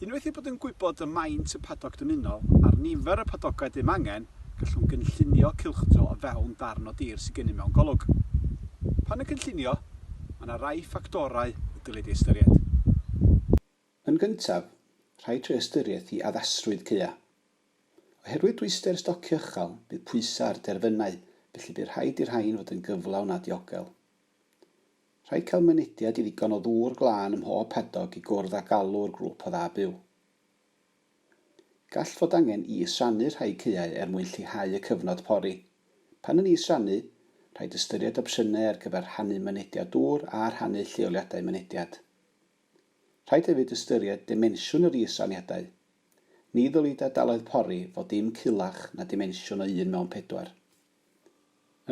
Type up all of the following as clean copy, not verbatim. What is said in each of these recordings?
Unwaith ein bod yn gwybod y maint y padog dymunol a'r nifer y padogau dim angen, gallwn gynllunio cylchdro o fewn darn o dir sydd gennym mewn golwg. Pan yn cynllunio, mae yna rai ffactorau y dylid eu ystyried. Yn gyntaf, rhaid rhoi ystyriaeth i addasrwydd caeau. Oherwydd dwyster stocio uchel, bydd pwysau ar derfynau, felly bydd rhaid i'r rhain fod yn gyflawn a diogel. Rhaid cael mynediad i ddigon o ddŵr glân ym mhob padog i gwrdd â galw'r grŵp o dda byw. Gall fod angen is-rannu rhai caeau er mwyn lleihau y cyfnod pori. Pan yn is-rannu, rhaid ystyried opsiynau ar gyfer rhannu mynediad dŵr a rhannu lleoliadau mynediad. Rhaid hefyd ystyried dimensiwn yr is-raniadau. Ni ddylid ardaloedd pori fod dim culach na dimensiwn o un mewn pedwar.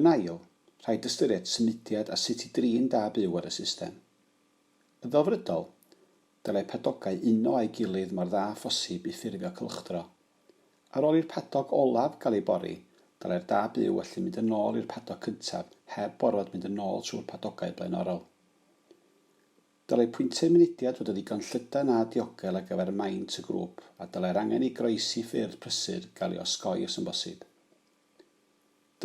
Yn ail, rhaid ystyried symudiad a sut i drin da byw ar y system. Yn ddelfrydol, dylai padogau uno â'i gilydd mor dda â phosib i ffurfio cylchdro. Ar ôl i'r padog olaf gael ei bori, dylai'r da byw allu mynd yn ôl i'r padog cyntaf heb orfod mynd yn ôl trwy'r padogau blaenorol. Dylai pwyntiau mynediad fod yn ddigon llydan a diogel ar gyfer maint y grŵp, a dylai'r angen i groesi ffyrdd prysur gael ei osgoi os yn bosib.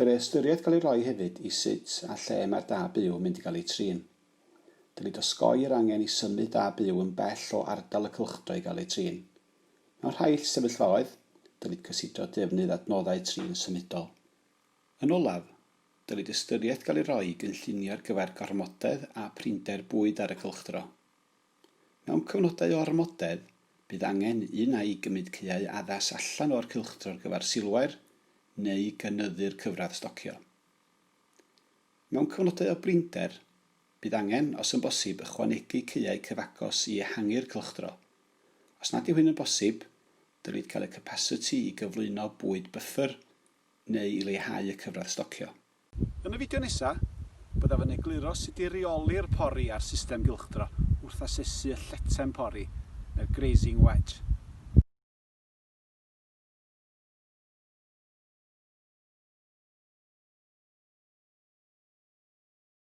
Dylai ystyriaeth gael ei roi hefyd i sut a lle mae'r da byw yn mynd i gael eu trin. Dylid osgoi yr angen i symud da byw yn bell o ardal y cylchdro i gael eu trin. Mewn rhai sefyllfaoedd, dylid cysidro defnydd adnoddau trin symudol. Yn olaf, dylid ystyriaeth gael ei roi i gynllunio ar gyfer gormodedd a phrinder bwyd ar y cylchdro. Mewn cyfnodau o ormodedd, bydd angen un ai i gymryd caeau addas allan o'r cylchdro ar gyfer silwair neu gynyddu'r cyfradd stocio. Mewn cyfnodau o brinder, bydd angen, os yn bosib, ychwanegu caeau cyfagos i ehangu'r cylchdro. Os nad yw hyn yn bosib, dylid cael y capasiti i gyflwyno bwyd byffyr neu i leihau y cyfradd stocio. Yn y fideo nesaf, byddaf yn egluro sut i reoli'r pori a'r system gylchdro wrth asesu y lletem pori, neu'r grazing wedge.